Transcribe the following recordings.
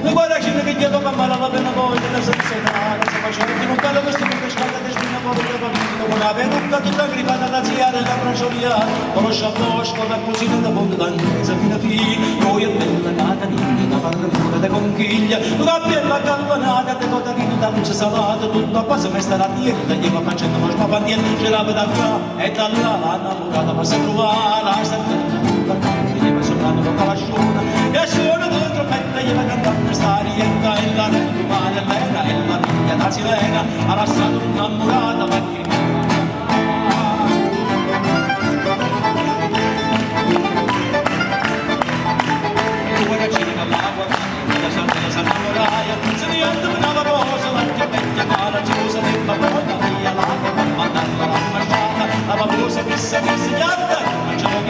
Nu guarracino che ghieva pe mare la pena voglia de se 'nzerare, se facette nu bello vestito de scarpe de spina povera papino, cu na perucca tutta 'ngrifata da ziarella abbraccioliata, co lo sciabbosco da cusina de ponta d'angrese fino fino, doje belle catanine da parrucca de conchiglia, nu cappiello accalvanato de cotalina da luce salata, tutto quasi mesta la tiella, jeva facenno lo sbafantiello, girava da qua e da là la 'nnammurata pe se truvà la sartella tutta canta, jeva sonanno lo calascione e suono de trombetta jeva cantanno st'arietta e la del mare Lena e la figlia da sirena ha lassato l'innamorata perché. Nu guarracino ca la guardava, la sartella s'annammuraje, se ne jette pe na rosa, la cchiù vecchia coraggiosa deva bona via l'ata pe mandarla l'ambasciata, la famosa chissa chissa guarda come ce lo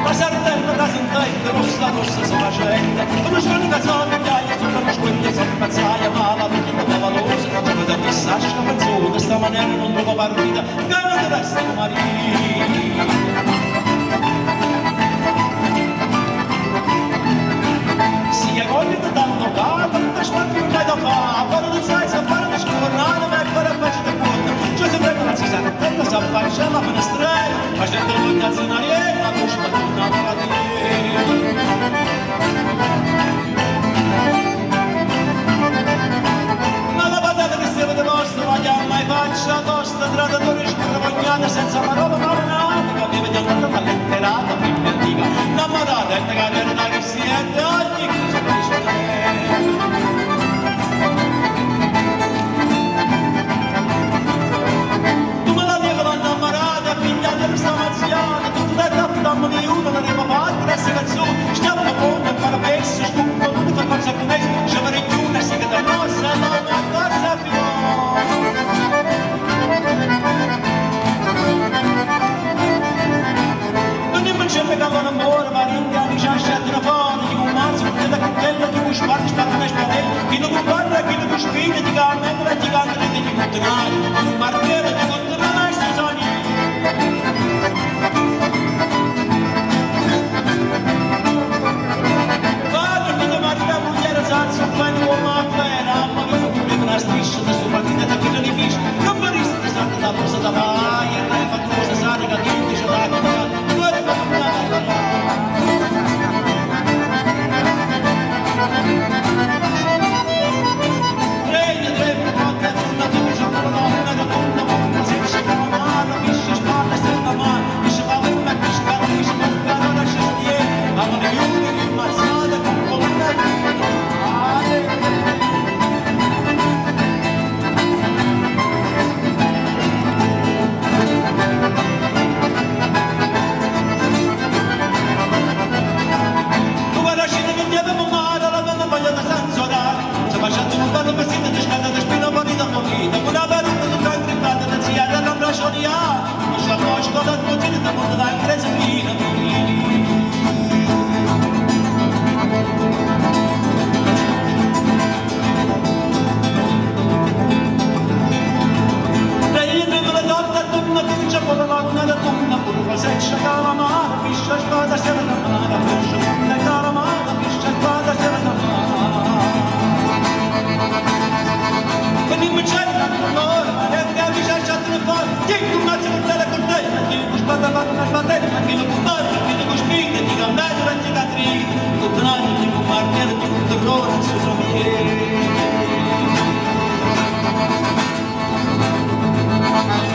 La sartella da sentette, rossa rossa se facette, come squadra che sa migliaia, sopra lo squeglia si impazzaia, ma la vecchia favolosa, non c'è da chissà scapazzona, sta maniera non trova partita, che non ti resta marito. Si è coglio tanto caro, non ti spacchi un da fa, fare di senza, fare di scornare, ma fare faccia di buono. Ci si prende la sartella, si affaccia alla finestrella, facendo l'occhiazionariella, la costa di una malattia. Ma la patata che stava di posto, la chiama e faccia tosta, traditore svergognata, senza parola marinata, che aveva già andata letterata, prima antica, innamorata, e che era da che si è oggi cosa dice. Tu me la devo l'innamorata, pigliata per sta mazziata, tutto da tappo da milione, la devo fare, questa canzone, stiamo con e fare messo, scupo, non fa cosa con me, ci vorrei chiudere, si che da rossa, la mia cosa più. Non è c'è che l'amore, ma ringa, mi c'è scelto fuori, chi un mazzo, chi da cocktail, chi un sparo, sparo, sparo, chi non parla, chi non spina, chi canta, chi canta, chi canta, chi martello, chi continua, sto Padre, figlio, Maria, moglie, sazzo, fai come a fera, ma che tu prima una striscia, da su partita da chi li fish, non moriste di santa da posa da vai, e ne fa cosa sare che ti dice da tu eri Tre, tre, quattro, una, due, c'è una donna, una donna, una seccia, una mano, pisce, spalla, stella mano, pisce, palma, pisce, pisce, pisce, pisce, ma non è che mazzata con una. Tu guarda che dieve mare, la bella voglia da sanzionare, se facendo un bello vestito di scala di spina bonita bonita, con una perucca tutta incrippata da ziara da braccioliata, con la sciaposca da cucina da porta da ingrese fina.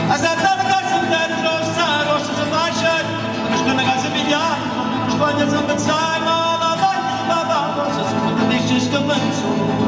A sartana casa rossa, rossa se faccia, ma scanna casa pigliata, sbaglia sempre sai, ma la voglia papà, rossa se mi dice scapenzo.